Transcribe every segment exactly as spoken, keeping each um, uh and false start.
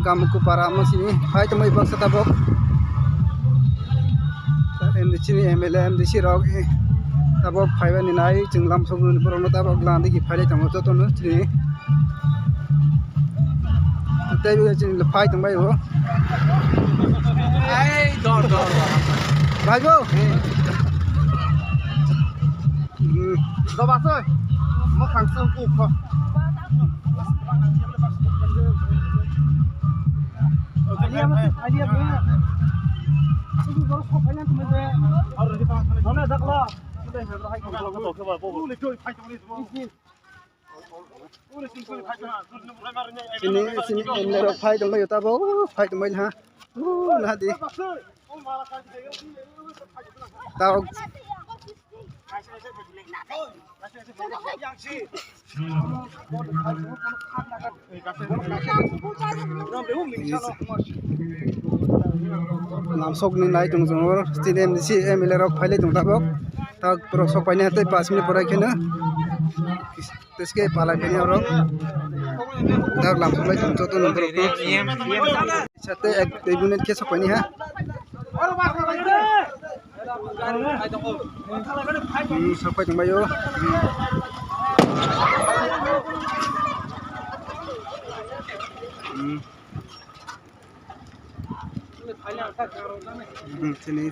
Kamukupara omo simi phai tongmani baksa tabok. M D C ni M L A, M D C rok, eh, tabok phaibani nai chwng lamsok borokno tabok landigi phailai tongo jotono chini. Tei bo chini phai tongbai o. Ei, dor, dor, dor. Bhai bo. Hmm. Dobasoi. Mo khangsa ku kho. Sini, sini, M L A rok phai tonglaio tabok, phai tongbai ha. Uh, nadi. Tabok. Lamsokni nai tong chwng oro, chini M D C, M L A rok phailai tong tabok. Tak borok sok painai tei pash minute pore kheno. Teske palai phini oro. Dak lam khlai tong joto nang borok. Sate ek dui minute khe sok paini ha. Hmm, sok pai tong baio. Hmm. Hmm. Hmm, sini.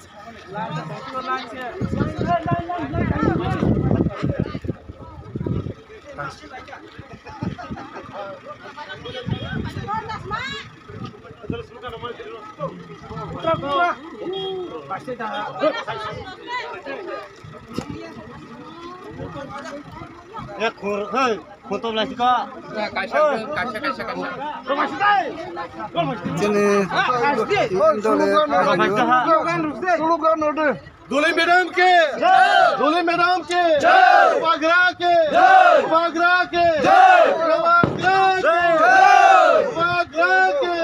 Ya, kur, hei. Photo lasi ka. Kaisa, kaisa, kaisa, kaisa. Chini dole. Slogan orde. Dole madam ke. Dole madam ke. Bubagra ke. Bubagra ke. Bubagra ke. Bubagra ke.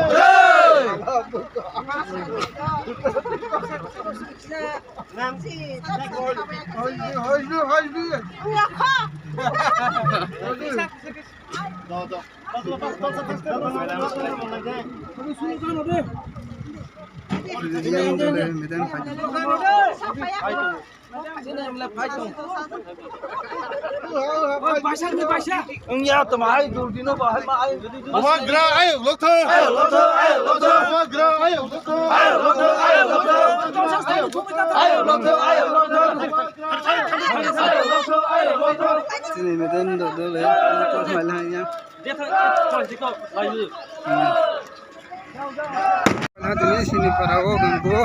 Wngya tamo hai dul dino bo hai ma ai. Bubagra ayok lokthong. Ayok lokthong, ayok lokthong. Bubagra ayok lokthong. Ayok lokthong, ayok lokthong. Ayok lokthong, ayok lokthong. Ayok lokthong, ayok lokthong. Chini meden do do le, ko mai la ya. Hati ni sini para o ganggu.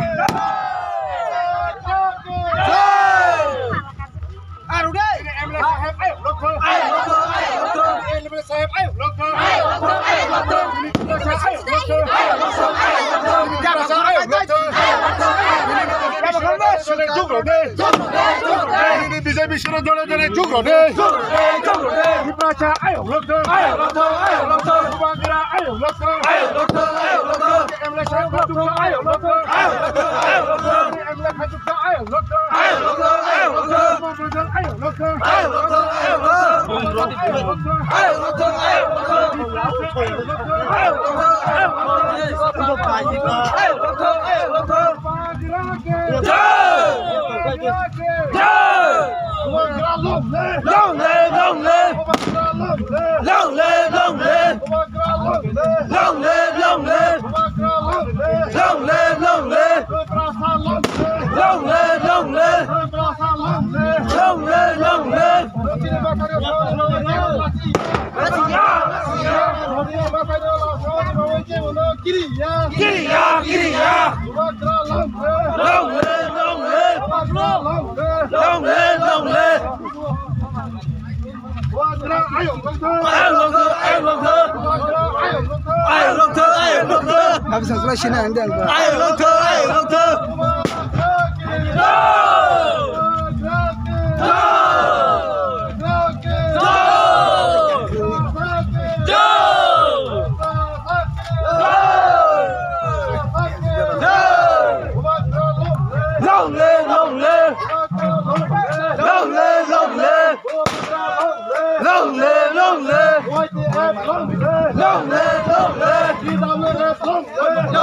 B J P suru dole dole jugrode. Tiprasa ayok lokthong. Ayok lokthong, ayok lokthong. Bubagra ayok lokthong. Ayok lokthong, ayok lokthong. M L A saheb khatuksa ayok lokthong. Ayok lokthong, ayok lokthong. M L A khatuksa ayok lokthong. Ayok lokthong, ayok lokthong. Ayok lokthong, ayok lokthong. Ayok lokthong, ayok lokthong. Ayok lokthong, ayok lokthong. Ayok lokthong, ayok lokthong. Ayok lokthong, ayok lokthong. Ayok lokthong, ayok lokthong. Bubagra ke. Jai! Bubagra ke. Jai! Bubagra long live! Long live, long live! Bubagra long live! Long live, long live! Bubagra long live! Long live, long live! Bubagra long live! Long live, long live! Tiprasa long live! Long live, long live! Tiprasa long live! Long live, long live! Kiriya, kiriya. Long live, long live. Long live, long live. Ayok lokthong, ayok lokthong. Ayok lokthong, ayok lokthong. Ayok lokthong, ayok lokthong. Long live, long live. Long live, long live. Long live, long live.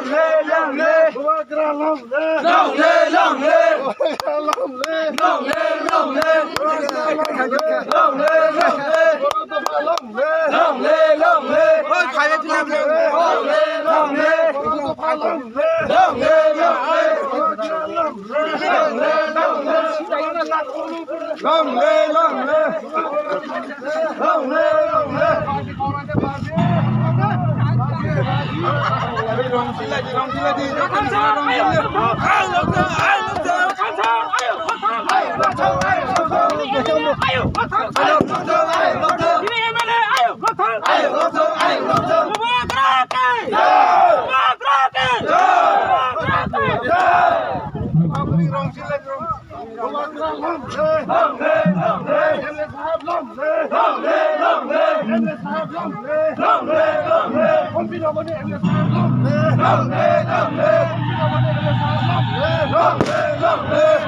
Long live, long live. Bubagra long live. Long live, long live. Bubagra long live. Long live, long live. Long live, long live. Bubagra long live. Long live, long live. Bubagra long live. Long live, long live. Oi, khai de, khai de. Long live, long live. Bubagra long live. Long live, long live. Bubagra long live. Long live, long live. Long live, long live. Long live, long live.